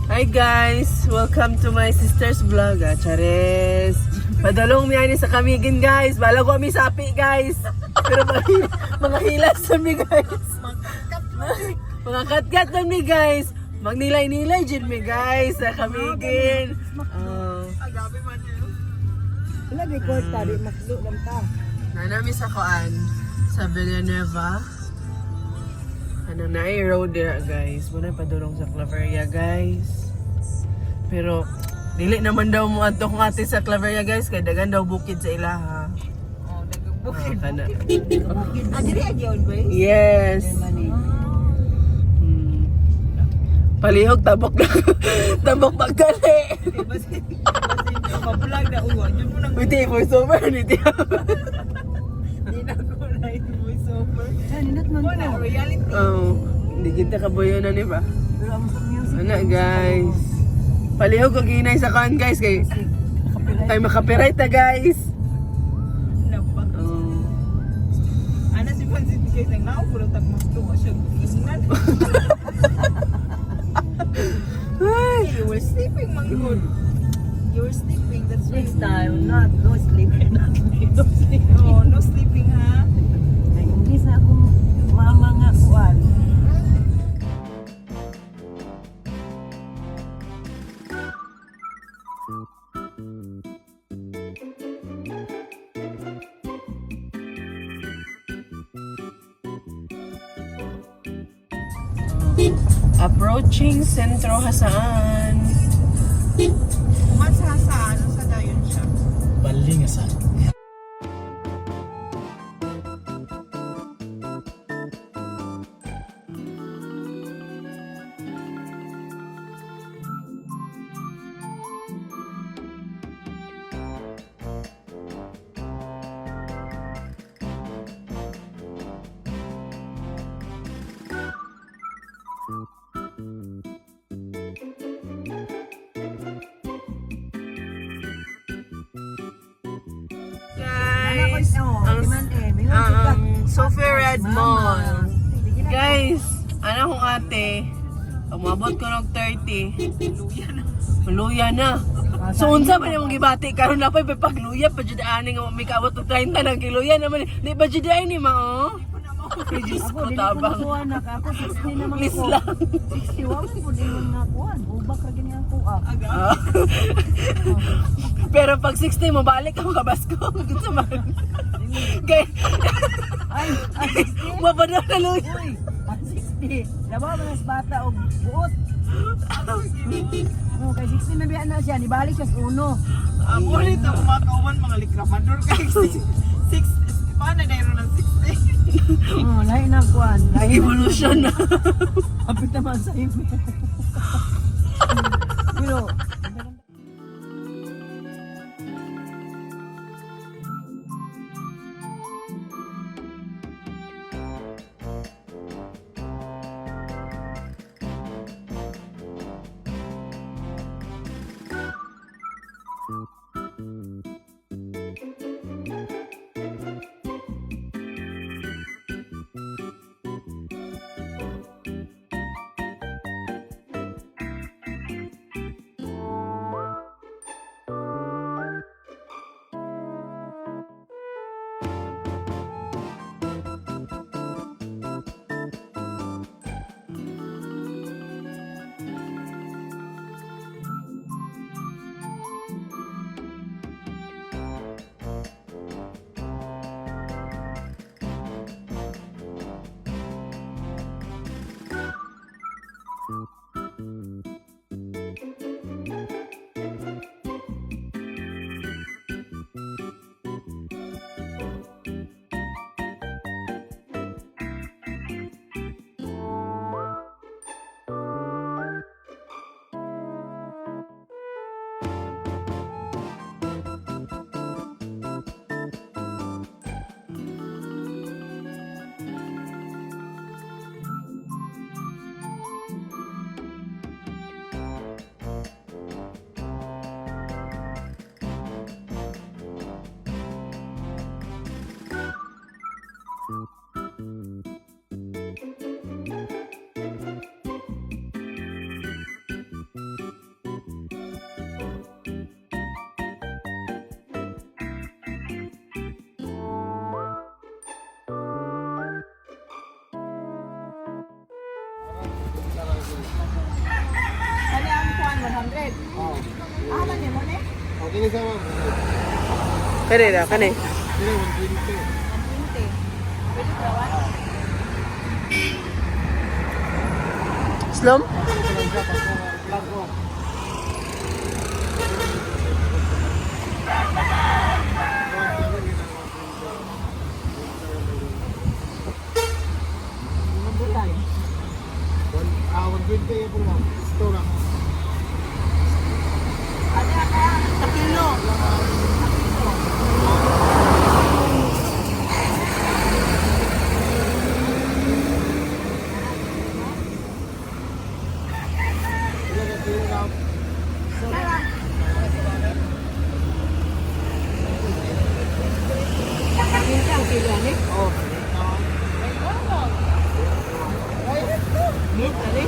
Hi guys! Welcome to my sister's vlog. Ah, chares! Padalong mi ani sa Camiguin, guys. Balag ko mi sapi, guys. Pero mga hilas sa mi, guys. Mga katkat na mi, guys. Magnilay-nilay jud mi, guys, sa Camiguin. Ah, Wala record ta di maklo lang ta. Nanami sa koan sa Villanueva. Ano na road there, guys. Muna padulong sa Claveria, guys. Pero dili naman daw mo adto kung ate sa Claveria, guys, kay dagan daw bukid sa ilaha. Oh, dagang Ah, kana. Ah, diri agyon, Grace? Yes. Palihog tabok na tabok pagdali. Basin mabulag na uwa. Yun mo nang Wait, voice over ni di na ko na voice over. Ninot man Mo na ta. reality. Oh, hindi kita kabuyo na ni ba? Pero ang music. Ano guys? Palihog og hinay sa kan, guys, kay kay makapiright ta, guys. Napa. Oh. Ana si Pansit guys nang nao puro tag maklo siya gisingan. Ay, You were sleeping, manggod. You were sleeping. That's why. Next time, not no sleep, not no sleep. Oh, no sleeping ha. Ay, imbis na akong mama nga kuan. Approaching Sentro Hasaan. Kuman sa sa ano sa dayon siya. Balingasan. Guys, ang ang Sophia Red Mall. Guys, ano kong ate, umabot ko ng 30. Luya na. Luya na. So unsa man imong gibati karon na pay pagluya pa jud ani nga mikaabot og 30 nang giluya naman di ba jud ay ni mao? Ay, Diyos Ako, ko, dili ko tabang. mukuha na. Ako, 60 naman Please ko. lang. 61 po din yung nakuha. Ubak ra gani ang kuha. Aga. Ah. Pero pag 60 mo balik ka makabasko. Gusto man. Kay Ay, ang 60. mabadaw na luya. Uy, ang 60. Labaw mga sa bata og buot. Oh, kay 60 na biya na siya, nibalik siya sa uno. Ang ulit ang mga kauban mga likramador kay six paano na dayro ng 60. Oh, lahi na ang kuan. Lahi na. Evolution na. Kapit naman sa imi. Pero Kani ang kuan 100. Oh. Ah, man mo ni? Okay na sa ma'am. Kani na, kani. Kini 120. 120. Pwede ba? Slom? Plug off. Rambutan. Ah, 120 po ma'am. Ito na. Ano kaya? Sa kilo. Sa kilo. Ilan ka kilo na? Minsan ang kilo ani. Oh. Meat, ani?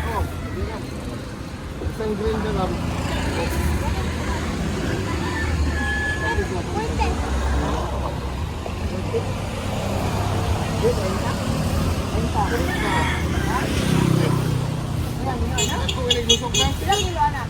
Oh, hindi na. Isang green na lang. Ako ilang gusok na? Ilang kilo anak?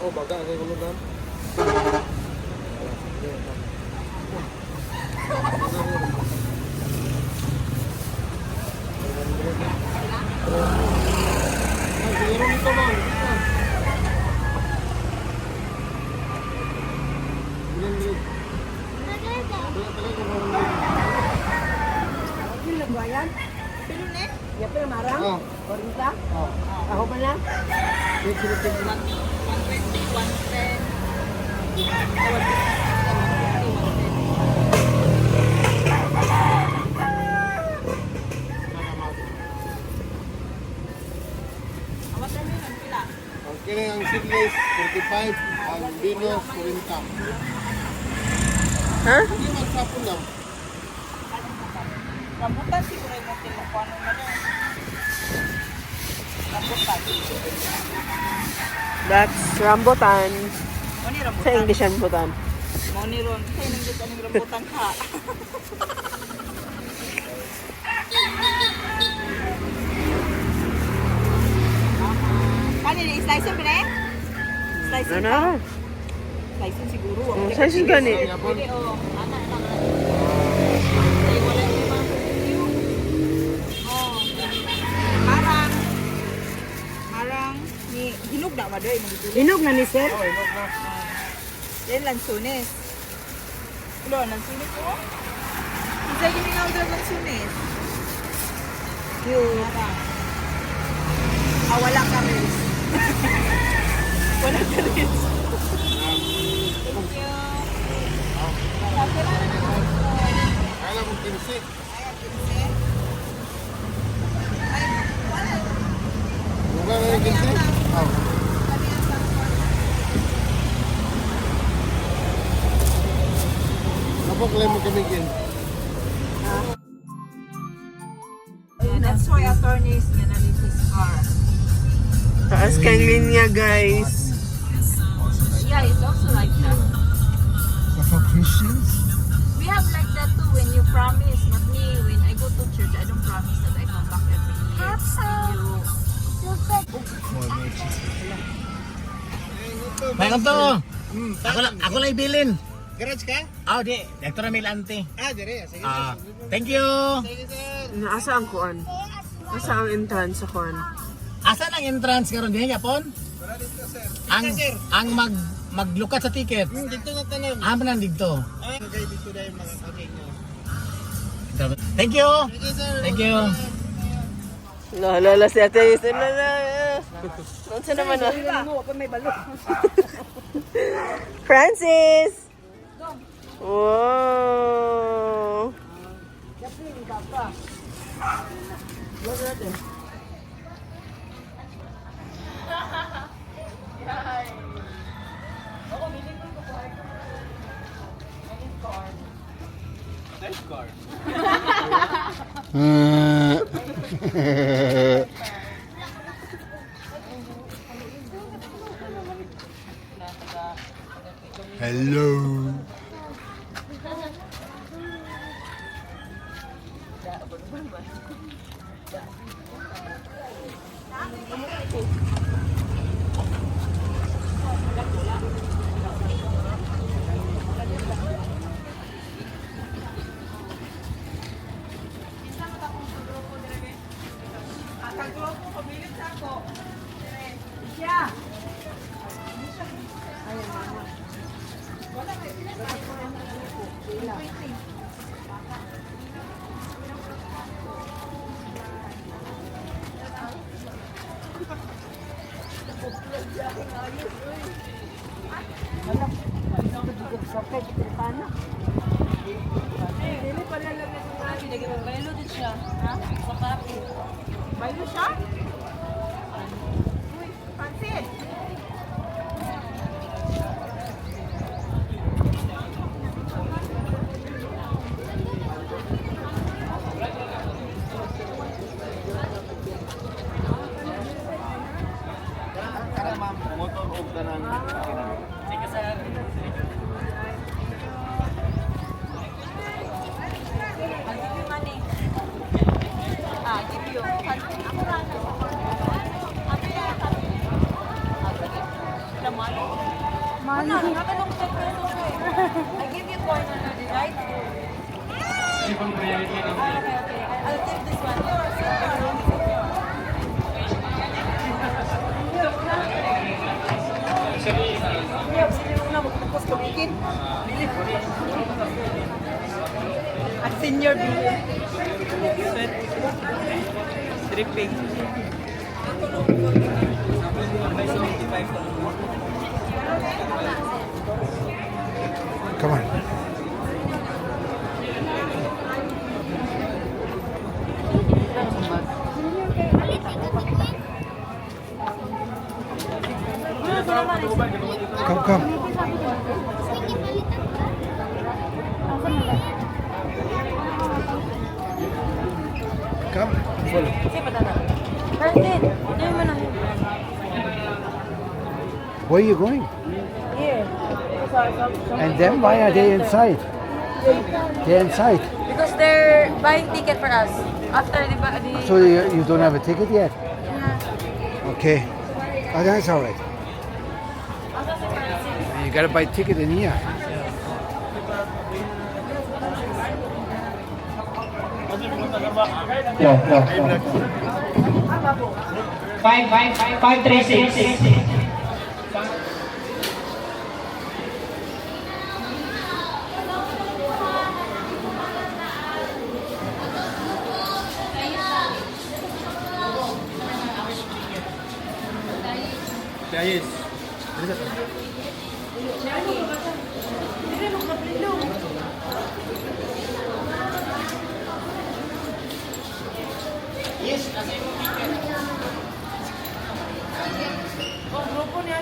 Oh, baga kay kulod na. Ay, siguro nito, ma'am. Ilan grade? Wala talaga, ma'am. Kilo nagwayan. Pilo ni? Ya pero marang. Oh. 40. Oh. Ako pa lang. Sige, sige, sige. 120, 110. Ang kini ang seedless 45, ang Venus 40. Ha? Hindi magsapon lang. Rambutan siguro yung motel na kung ano na doon. Rambutan. That's rambutan. Mo ni Sa rambutan. English, rambutan. Mo ni ron. Kaya nang dito ang rambutan ka. Kani ni slice yun pinay? Slice yun Ano? pa? Slice yun siguro. Oh, slice yun gani. Pwede oh. Ana ana. Ay, wala yung mga cute. Oh. Marang. Marang ni hinog na ba doy mo gituli. Hinog na ni sir. Oh, inog na. Then lansunes. Ulo, lansunes ko. Isa yung nga order lansunes. Cute. Marang. Ah, wala ka rin. Wala ka rin. Thank you. Kaya lang kung 15. Ay, 15. Ay, wala. Lugar na yung 15? Oh. Kapag lang mo kamigin. Yeah, that's why attorneys gonna leave his car. Taas kang linya, guys. Yeah, it's also like that. So for Christians? We have like that too when you promise. But me, when I go to church, I don't promise that I come back every year. You, May to. Ako lang ibilin. Garage ka? Ah, di. Dr. Milante. Ah, dire. Sige. Ah, thank you. Sige, sir. Naasa ang kuan? Asa ang entrance sa kuan? Asa ang entrance karon diha Japon? Wala dito, sir. Ang sir. ang maglukat sa ticket. Dito na tanan. Amo nang dito. Ah, kay dito na yung mga kagay niyo. Thank you. Sige, sir. Thank you. La la la si Ate. La la. Unsa naman na? Mo pa may balok. Francis! Wow! Hello. Dili pala lang yung abi, naging din siya. Ha? Sa kape. Baylo siya? Uy, Francis. Tara ma'am, motor og tanan. I'll give you money. Ah, give you. Ako ra. Money. I give you coin already, right? Ah, okay, okay. I'll take this one. At senior Tripping. Come on. Come, come. Come, follow. Where are you going? Here. And then why are they inside? They're inside. Because they're buying ticket for us. After the So you don't have a ticket yet? Okay. Oh, that's all right. You gotta buy ticket in here. 5, 5, 5, 3, 6. Ayos.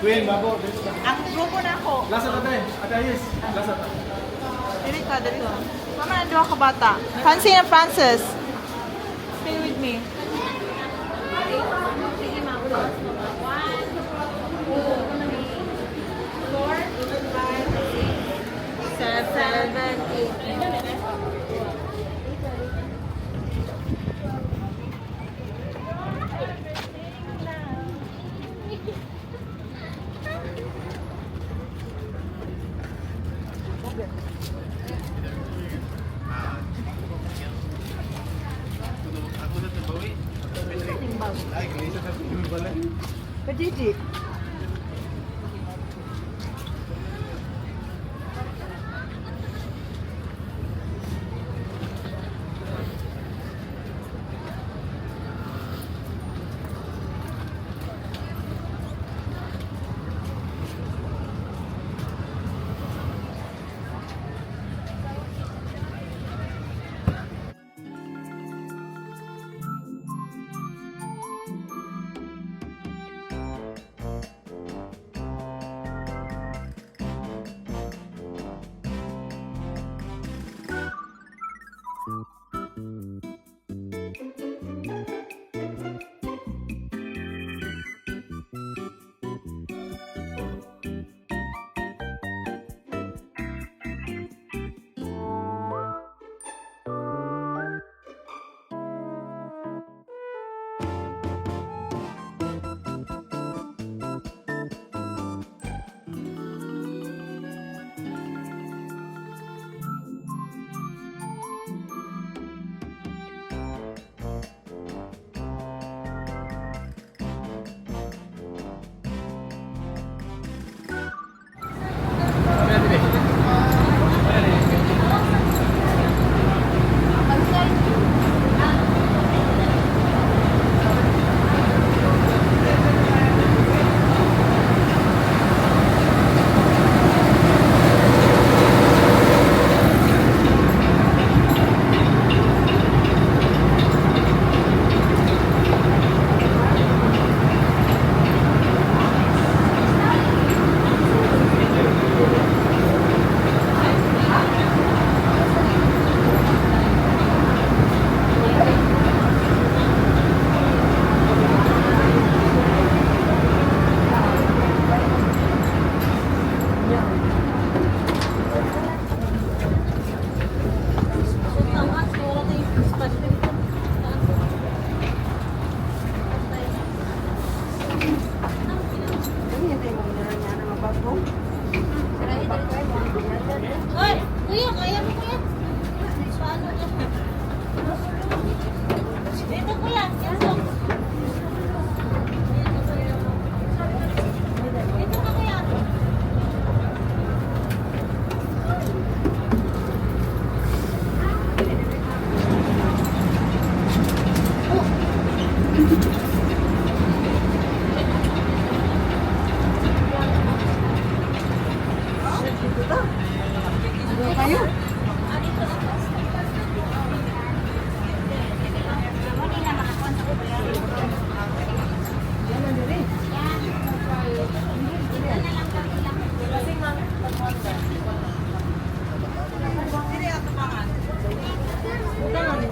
Queen, babo. Ang grupo na ako. Lasa ta te. Ate Ayos. Lasa ta. Dili ka, dili ka. Mama, nandun ka bata. Francine and Francis. Stay with me. Seven, eight. Kajiji. Hoy, kuya, kaya mo, kuya. Paano ka? Dito, kuya. Dito. Dito ka, kuya.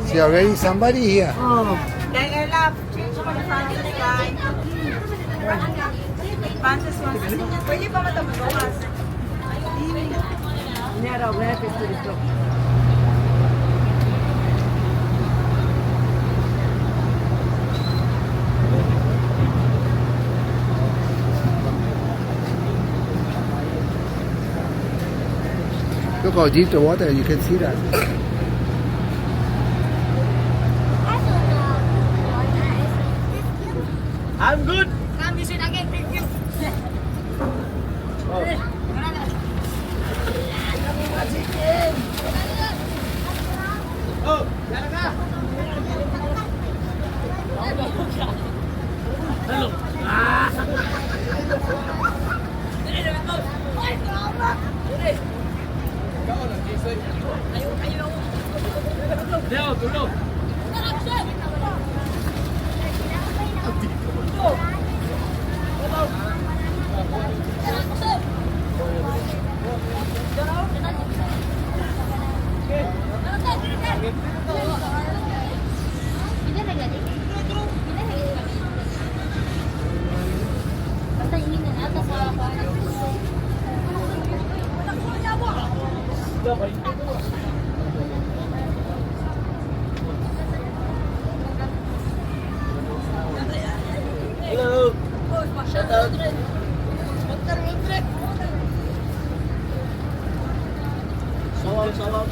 See already somebody here. Oh. Dahil I love, change mo na Francis guy. Francis wants. Pwede pa matapos. Nero, where is dito? Look how deep the water. You can see that. I'm good. Come, you should again, thank you. Oh, yala ka. Leo, tulo. Basta ingin na nato sa Hello. Shout out. Salam, salam.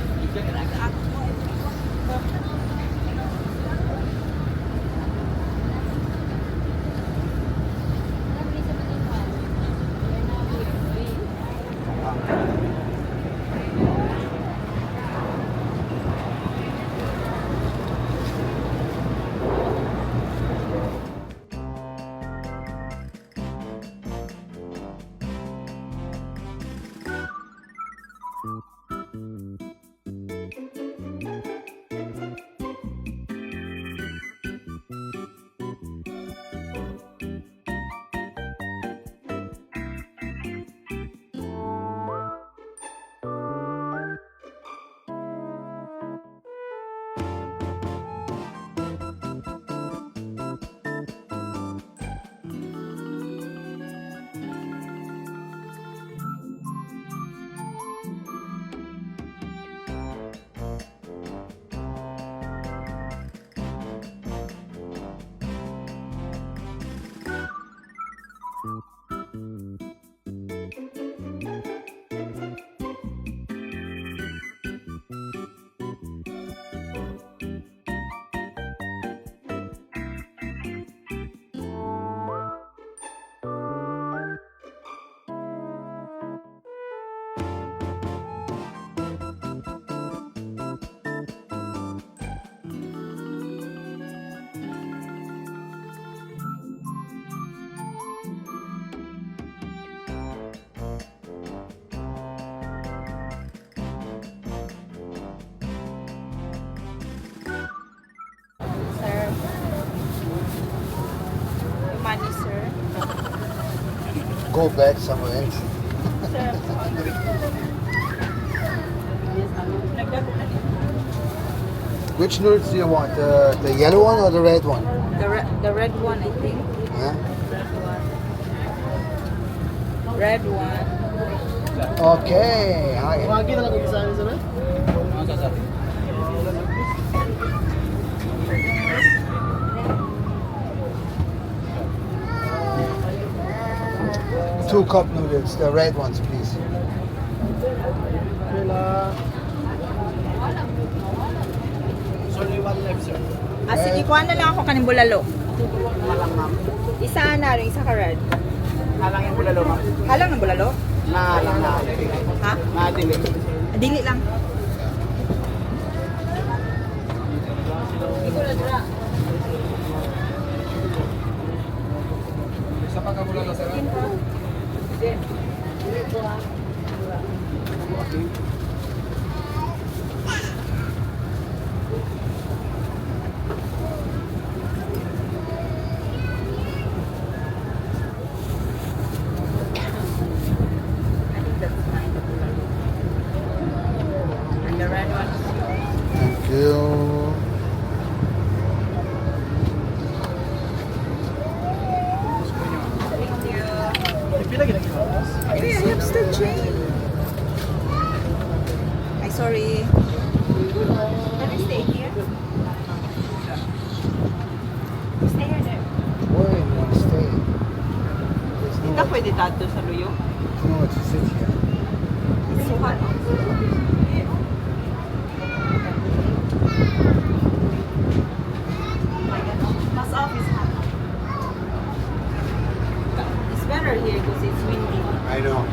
Sir. Yung money, sir. Go back somewhere else. Sir. Which noodles do you want? The yellow one or the red one? The red one, I think. Yeah. Red one. Okay. Hi. Wagi na lang kung isa sa Two Two cup noodles, the red ones, please. It's only one left, sir. Ah, sige, kuha na lang ako kaning bulalo. Isa na rin, isa ka red. Halang yung bulalo, ma'am. Halang ng bulalo? Na, lang na. Ha? Na, dili. Dili lang. Isa pa ka bulalo, sir. I think that's mine, the bulalo. And the red one. Thank you. Thank you. Pila gina. Hey, I have still change. Ay, sorry. Can I stay here? Stay here there. Where you want to stay? There's Hindi no, pwede tato sa luyo. nowhere to sit here. It's so hot. Oh my God. Mas off is hot. It's better here because it's windy. I know.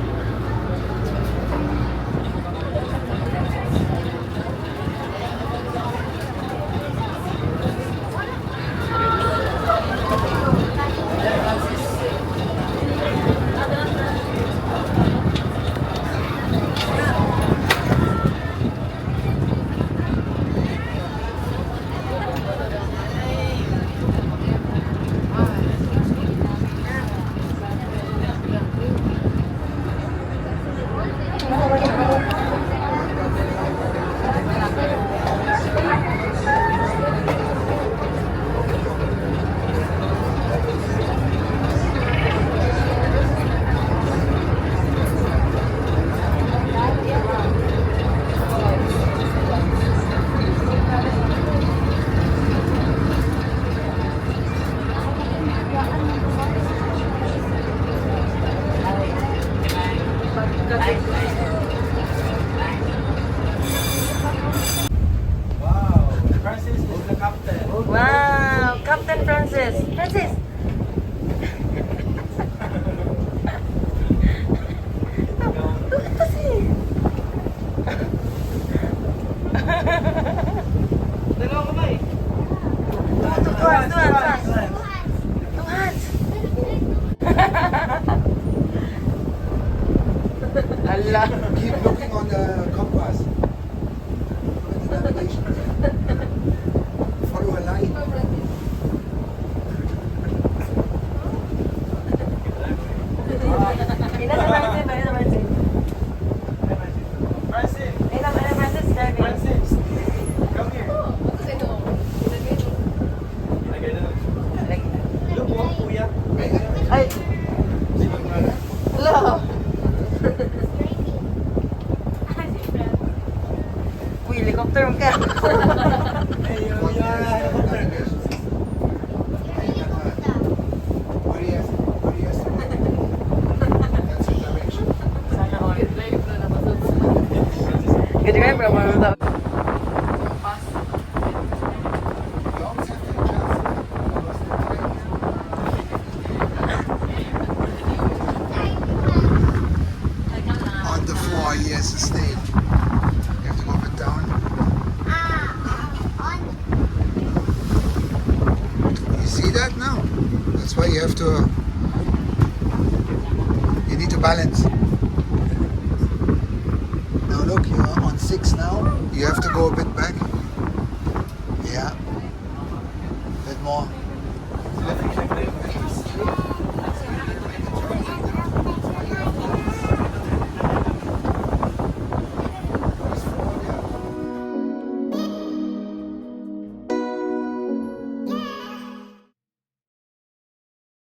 Wow. Francis is the captain. Wow, Captain Francis. Francis. Dalawa kamay. Two hands, two hands, two hands. Two hands. Allah. Keep looking on the compass. Look at the navigation there. Follow a line. Ina sa Francis, ina sa Francis. Francis. Ina, ina Francis driving. Francis. Come here. Ilagay na lang. Look, oh, kuya. Ay. Hello. Uy, helicopter mo ka. Hey, you're a helicopter. Where he has to go. That's the direction. Sana all. Good driver, mo daw. You always have to adjust because the time is on the floor. He has to stay. You have to go a bit down. You see that now? That's why you have to. You need to balance. Now look, you're on 6 now. You have to go a bit back. Yeah. Bit more.